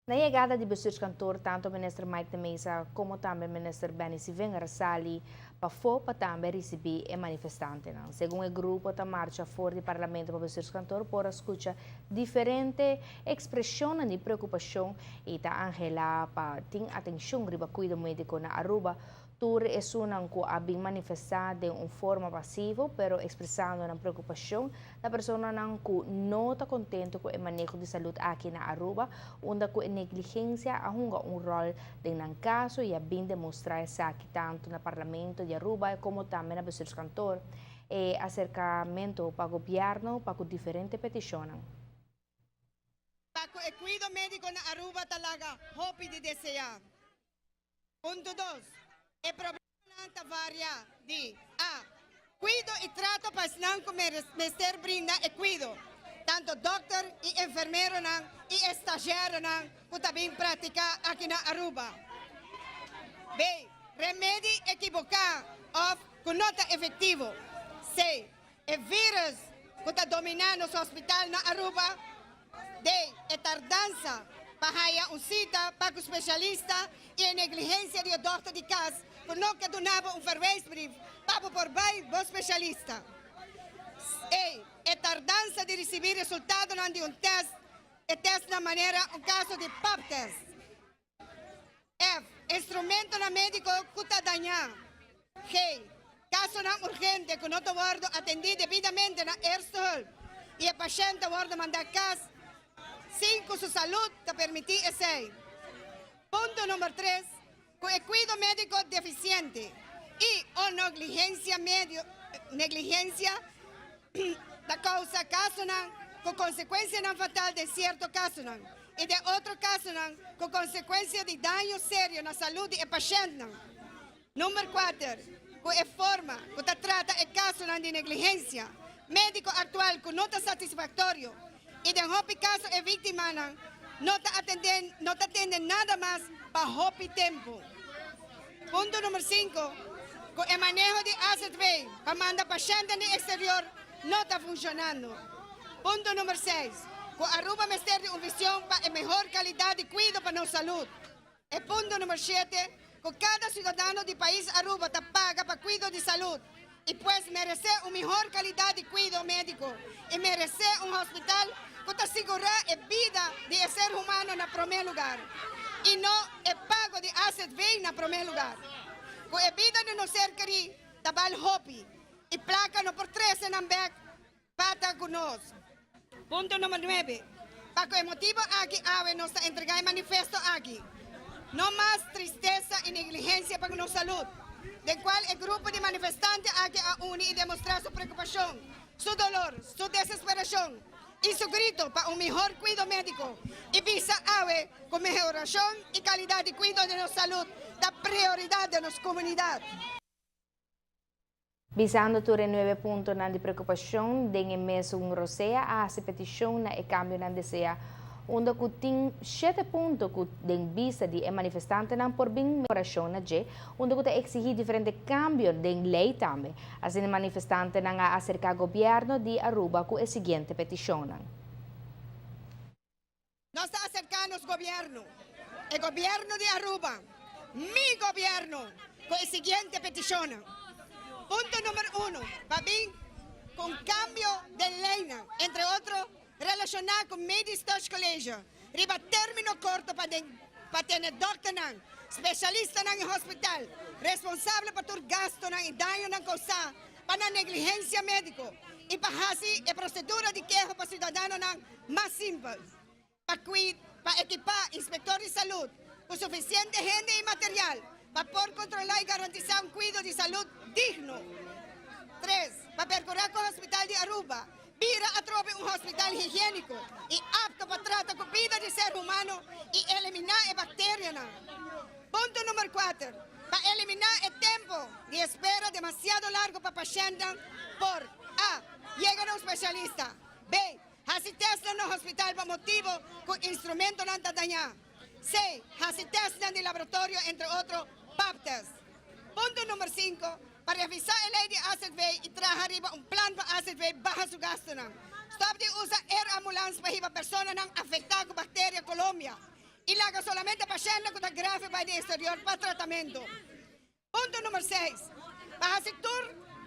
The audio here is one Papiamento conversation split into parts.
Na yegada di bestuurskantoor tanto Minister Mike de Meza como tambe Minister Benny Sevinger a sali pafo pa tambe ricibi e manifestantenan. Segun e grupo ta marcha for di Parlamento pa bestuurskantoor por a scucha diferente expresionnan di preocupacion y ta anhela pa tin atencion riba cuido medico na Aruba. Tur esunnan cu a bin manifesta den un forma pasivo pero expresando nan preocupacion ta personanan cu no ta contento cu e maneho di salud aki na Aruba unda cu e negligencia a hunga un rol den nan caso y a bin demostra esaki tanto na Parlamento di Aruba como tambe na Bestuurskantoor. E acercamento pa Gobierno pa cu diferente peticionnan. Pa cu e cuido medico na Aruba ta laga hopi di desea. Punto dos, E problemanan ta varia di, A. Cuido y trato pa esnan cu mester brinda e cuido, tanto dokter y enfermeronan y estagiaronan cu ta bin practica aki na Aruba. B. Remedi ekiboca of cu no ta efectivo. C. E virus cu ta domina nos hospital na Aruba. D. E tardansa pa haya un cita pa cu specialista y e negligencia di e dokter di cas cu no ke duna bo un verwijsbrief pa bo por bay bo specialista. E. E tardansa di ricibi resultadonan di un test, e testnan manera un caso di pap test. F. Instrumentonan médiko ku ta dañá. G. Kasonan urgente ku no ta wòrdu atendí debidamente na Eerste Hulp i e pashènt ta wòrdu mandá kas sin ku su salud ta permití esei. Punto number tres, Ku e kuido médiko defisiente i o nogligensia negligensia ta kousa kasonan ku konsekuensianan fatal den sierto kasonan i den otro kasonan ku konsekuensia di daño serio na salud di e pashèntnan. Number kuater, ku e forma ku ta trata e kasonan di negligensia médiko aktual ku no ta satisfaktorio i den hopi kaso e víktimanan no ta atendé no ta tende nada mas pa hopi tempu. Punto number sinku, ku e maneho di azv pa manda pashèntnan di eksterior no ta funshonando. Punto number seis, ku Aruba mester di un vision pa e mehor kalidat di kuido pa nos salud. E punto number shete, ku kada siudadano di pais Aruba ta paga pa kuido di salud i pues meresé un mihor kalidat di kuido médiko i meresé un hospital ku ta sigurá e bida di e ser humano na promé lugar i no e pago di azv na promé lugar. Ku e bida di nos ser kerí ta bal hopi i plaka no por trese nan bèk pa ta ku nos. Punto number nuebe, Pa ku e motibo aki awe nos ta entregá e manifesto aki. No mas tristesa i negligensia pa ku nos salud, den kual e grupo di manifestante aki a uni i demostrá su preokupashon, su dolor, su desesperashon i su grito pa un mihor kuido médiko i bisa awe ku mehorashon i kalidat di kuido di nos salud ta prioridat den nos komunidat. Bisando tur e nuebe puntonan di preocupacion den e mesun rosea a haci peticion na e cambionan desea unda cu tin shete punto cu den bista di e manifestantenan por bin mehoracion na dje unda cu ta exigi diferente cambio den ley tambe. Asina e manifestantenan a acerca gobierno di Aruba cu e siguiente peticionnan. Nos ta acerca nos gobierno, e gobierno di Aruba, mi gobierno, cu e siguiente peticionnan. Punto number uno, pa bin cu un cambio den leynan, entre otro relaciona cu Medisch Tuchtcollege, riba termino corto pa den pa tene dokternan, specialistanan y hospital responsable pa tur gastonan y dañonan causa pa nan negligencia medico y pa haci e procedura di keho pa ciudadanonan mas simpel, pa cuid, pa equipa inspector di salud cu suficiente hende y material pa por controla y garantisa un cuido di salud digno. Tres, pa percura cu Hospital di Aruba bira atrobe un hospital higienico y apto pa trata cu bida di ser humano y elimina e bacterianan. Punto number cuater, pa elimina e tempo di espera demasiado largo pa pashentnan por, A, yega na un specialista, B, Hasi testnan na hospital pa motibo ku instrumentonan ta dañá. C. Hasi testnan di laboratorio, entre otro pap test. Punto number sinku, Pa revisá e lei di azv i traha riba un plan pa azv baha su gastunan. Stòp di usa air ambulance pa hiba personanan afektá ku bakteria Colombia i laga. laga solamente pashentnan cu ta grave bay den exterior pa tratamento. Punto number 6, Pa haci tur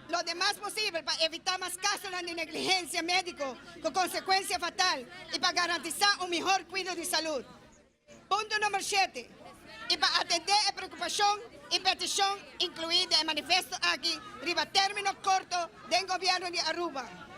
lo demas posibel pa evita mas casonan di negligencia medico cu consecuencia fatal y pa garantisa un mihor cuido di salud. Punto number 7, Y pa atende e preocupacion y peticion inclui den e manifesto aki riba termino corto den Gobierno di Aruba.